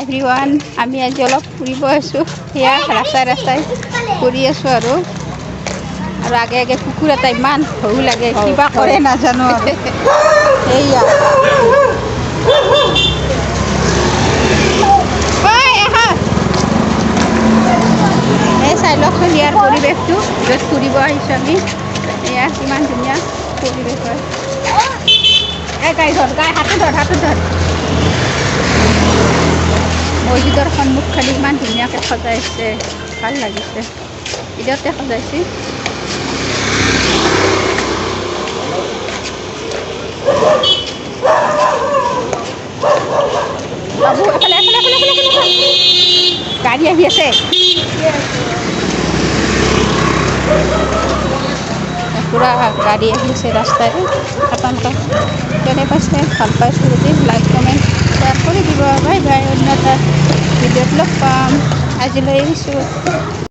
Everyone, আমি আজি অলপ ফুৰিব আহিছোঁ। সেয়া ৰাস্তাই ৰাস্তাই ফুৰি আছোঁ আৰু আৰু আগে আগে কুকুৰ এটা, ইমান ভয়ো লাগে, কিবা কৰে নাজানো আৰু। এইয়া ঐ, আহা। এই চাই লওকচোন ইয়াৰ পৰিৱেশটো, য'ত ফুৰিব আহিছোঁ আমি। এয়া কিমান ধুনীয়া পৰিৱেশ হয়। এই গাড়ী ধৰ, গাই হাতত ধৰ, হাতত ধৰ। মছজিদৰ সন্মুখ খালি ইমান ধুনীয়াকৈ সজাইছে, ভাল লাগিছে। ঈদতে সজাইছে। বাবু, এফালে, এফালে, এফালে, এফালে, এফালে, গাড়ী আহি আছে। পূৰা গাড়ী আহিছে ৰাস্তাৰে। আপোনালোকে কেনে পাইছে, ভাল পাইছে যদি লাইক, কমেণ্ট, শ্বেয়াৰ কৰি দিব। বাই বাই, অন্য এটা ভিডিঅ'ত লগ পাম। আজিলৈ এৰিছোঁ।